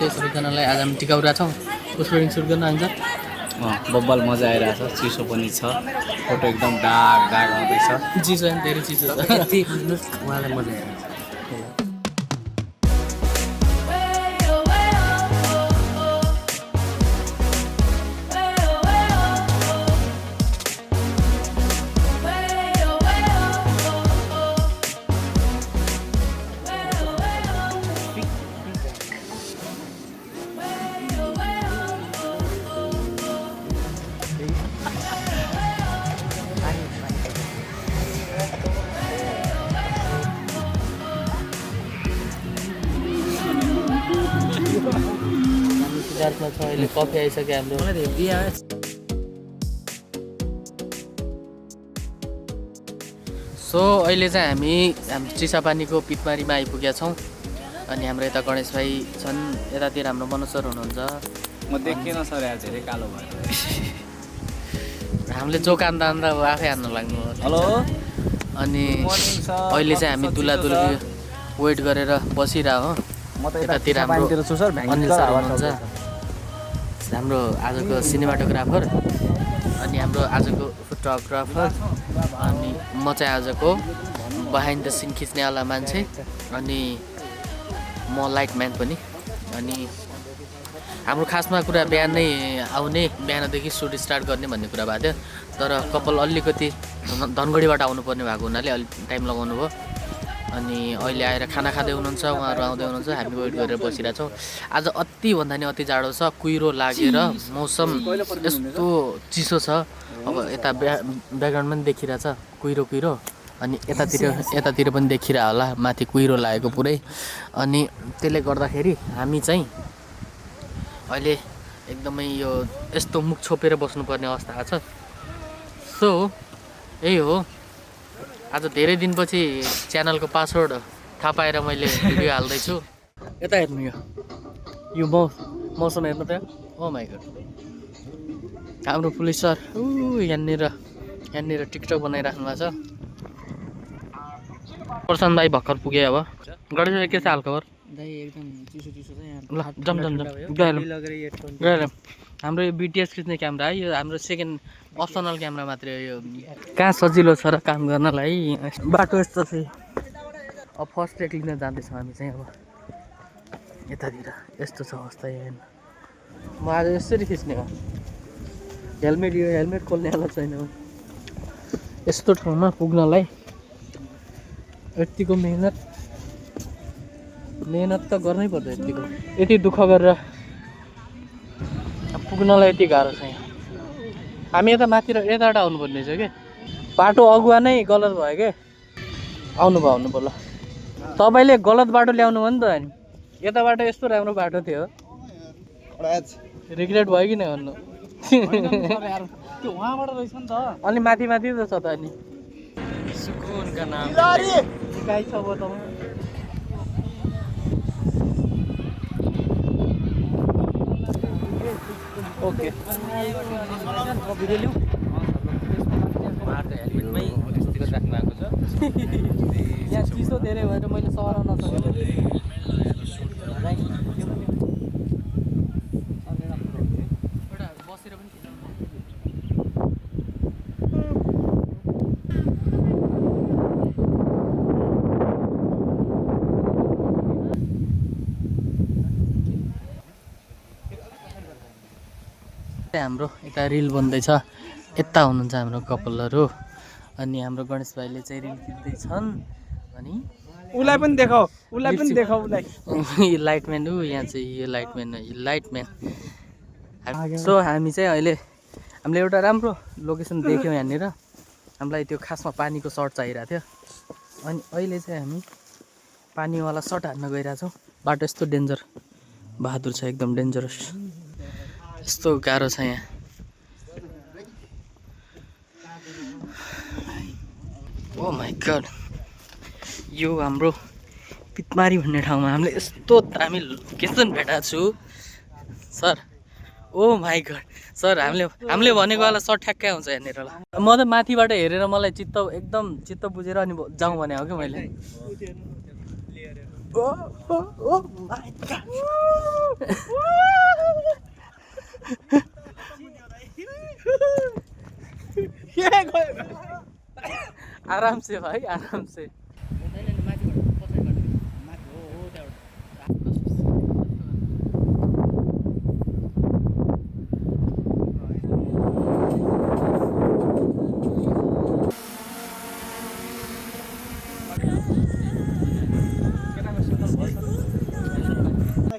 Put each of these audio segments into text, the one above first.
त्यो सुरु गर्नलाई आज हामी टिकाउरा छौँ। पुष्परिङ सुरु गर्न आउँछ। बब्बल मजा आइरहेछ, चिसो पनि छ, फोटो एकदम डाग डाग आउँदैछ। चिसो नि धेरै चिसो छ। यति बुझ्नुहोस् उहाँलाई मजा आइरहेछ। सिद्धार्थमा छ अहिले कफी आइसक्यो हाम्रो। मलाई त हेभी आयो। सो अहिले चाहिँ हामी हाम्रो चिसापानीको पितमारीमा आइपुगेका छौँ। अनि हाम्रो यता गणेश भाइ छन्, यतातिर हाम्रो मनोज सर हुनुहुन्छ। म देखिनँ सर आज धेरै कालो भयो। हामीले जो कान्दा आन्दा आफै हान्नु लाग्नु हो। हेलो अनि मर्निङ सर। अहिले चाहिँ हामी दुलादुली वेट गरेर बसिरह हो। म त यतातिर हाम्रो छु सर, अनिल सर हुनुहुन्छ, हाम्रो आजको सिनेमाटोग्राफर, अनि हाम्रो आजको फोटोग्राफर, अनि म चाहिँ आजको बिहाइन्ड द सिन खिच्नेवाला मान्छे, अनि म लाइटम्यान पनि। अनि हाम्रो खासमा कुरा बिहानै आउने, बिहानदेखि सुट स्टार्ट गर्ने भन्ने कुरा भएको थियो, तर कपाल अलिकति धनगढीबाट आउनुपर्ने भएको हुनाले अलिक टाइम लगाउनु भयो। अनि अहिले आएर खाना खाँदै हुनुहुन्छ, उहाँहरू आउँदै हुनुहुन्छ, हामी वेट गरेर बसिरहेछौँ। आज अति भन्दा नि अति जाडो छ, कुहिरो लागेर मौसम यस्तो चिसो छ। अब यता ब्याकग्राउन्ड पनि देखिरहेछ कुहिरो कुहिरो, अनि यतातिर पनि देखिरह होला माथि कुहिरो लागेको पुरै। अनि त्यसले गर्दाखेरि हामी चाहिँ अहिले एकदमै यो यस्तो मुख छोपेर बस्नुपर्ने अवस्था आएको छ। सो यही हो, आज धेरै दिनपछि च्यानलको पासवर्ड थाहा पाएर मैले भिडियो हाल्दैछु। यता हेर्नु, यो मौसम हेर्नु त। ओ माइ गॉड, हाम्रो पुलिस सर यहाँनिर टिकटक बनाइराख्नु भएको छ। प्रशान्त भाइ भर्खर पुगे। अब गणेश भाइ के छ हालखबर? दाइ एकदम चिसो चिसो छ यहाँ। ल जम गएर हाम्रो यो बिटिएस खिच्ने क्यामेरा है, यो हाम्रो सेकेन्ड अप्सनल क्यामेरा मात्रै हो। यो कहाँ सजिलो छ र काम गर्नलाई, बाटो यस्तो छ। अब फर्स्ट टेक लिन जाँदैछौँ हामी चाहिँ। अब यतातिर यस्तो छ अवस्था यहाँ। म आज यसरी खिच्ने हो, हेलमेट खोल्नेवाला छैन। यस्तो ठाउँमा पुग्नलाई यतिको मेहनत त गर्नै पर्छ। यति दुःख गरेर पुग्नलाई यति गाह्रो छ यहाँ। हामी यता माथि यताबाट आउनुपर्ने रहेछ कि, बाटो अगुवा नै गलत भयो कि। आउनु भयो ल, तपाईँले गलत बाटो ल्याउनु भयो नि त। अनि यताबाट यस्तो राम्रो बाटो थियो, रिग्रेट भयो कि नै भन्नु। अनि माथि त छ त। अनि सुकुनका नाम गाई छ बताउनु। ओके यहाँ चिसो धेरै भएर मैले सहर नसकेको। बसेर पनि हाम्रो यता रिल बन्दैछ। यता हुनुहुन्छ हाम्रो कपालहरू, अनि हाम्रो गणेश भाइले चाहिँ रिल खिच्दैछन्। अनि उसलाई पनि देखाऊ। यो लाइटम्यान हो, यहाँ चाहिँ यो लाइटम्यान। सो हामी चाहिँ अहिले हामीले एउटा राम्रो लोकेसन देख्यौँ यहाँनिर। हामीलाई त्यो खासमा पानीको सर्ट चाहिरहेको थियो, अनि अहिले चाहिँ हामी पानीवाला सर्ट हान्न गइरहेछौँ। बाटो यस्तो डेन्जर बहादुर छ, एकदम डेन्जरस, यस्तो गाह्रो छ यहाँ। ओ माई गॉड, यो हाम्रो पितमारी भन्ने ठाउँमा हामीले यस्तो दामी लोकेसन भेटाएको छु sir. Oh my god sir, हामीले भनेको वाला सर्ट ठ्याक्कै आउँछ यहाँनिर। ल म त माथिबाट हेरेर मलाई एकदम चित्त बुझेर अनि जाउँ भने हो कि मैले। आराम से भाइ आराम से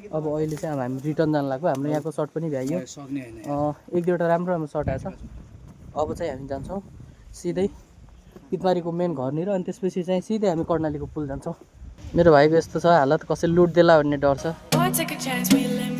अब अहिले चाहिँ अब हामी रिटर्न जानु लाग्यो हाम्रो यहाँको सर्ट पनि भ्याइयो सक्ने होइन एक दुईवटा राम्रो राम्रो सर्ट आएछ अब चाहिँ हामी जान्छौँ सिधै पितमारीको मेन घरनिर अनि त्यसपछि चाहिँ सिधै हामी कर्णालीको पुल जान्छौँ मेरो भाइको यस्तो छ हालत कसैले लुट्देला भन्ने डर छ